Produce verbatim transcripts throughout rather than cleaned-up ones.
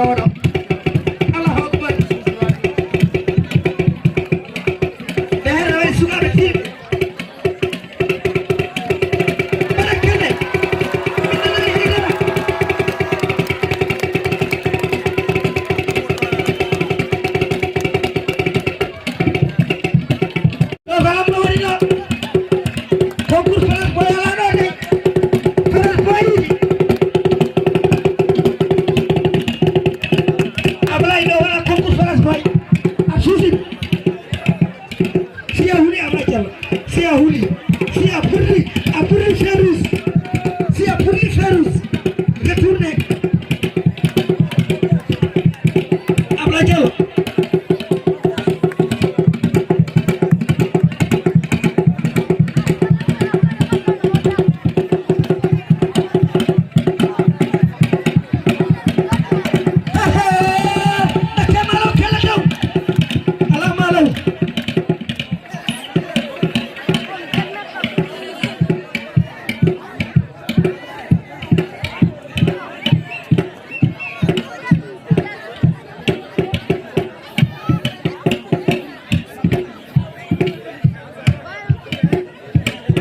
Oɗo. Allahu Akbar. Ɓe heen waɗi sukaaɓe tiiɗɓe. Mbaɗa kelle. Inna lillahi wa inna ilaihi raji'un. Ɗo ko Abba woni ɗo. Concours Falaas Boy alaa ɗo de. Falaas Boy yiɗi. Ablaye ɗo wona concours Falaas Boy. A suusi. Si a huli Ablaye Diallo. Si a huli. Si a burri. A burri Ferus. Si a burri Ferus. Retourné. Ablaye Diallo.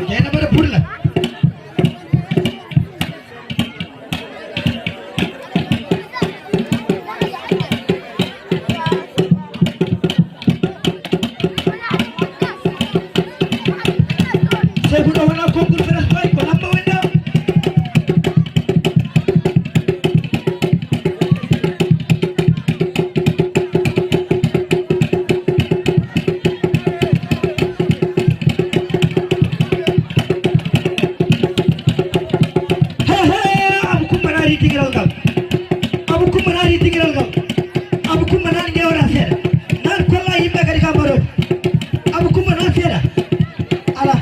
Jeena mbaɗa burla. Seeku ɗo wona konngol Falaas Boy, ko Lamba woni ɗo. He, he, Abu Kumba naati dingiral ngal. Abu Kumba naati dingiral ngal. Abu Kumba naati nde wona seeɗa. Naati kolla yimɓe kadi ka mbaɗoɗi. Abu Kumba naati seeɗa. Ala.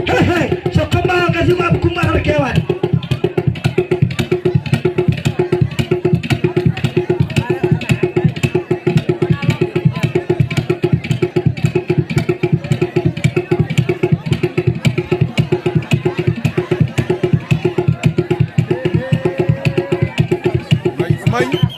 Hey, hey, so combat o gasi ko Abu Kumba tan kewaani. May, may.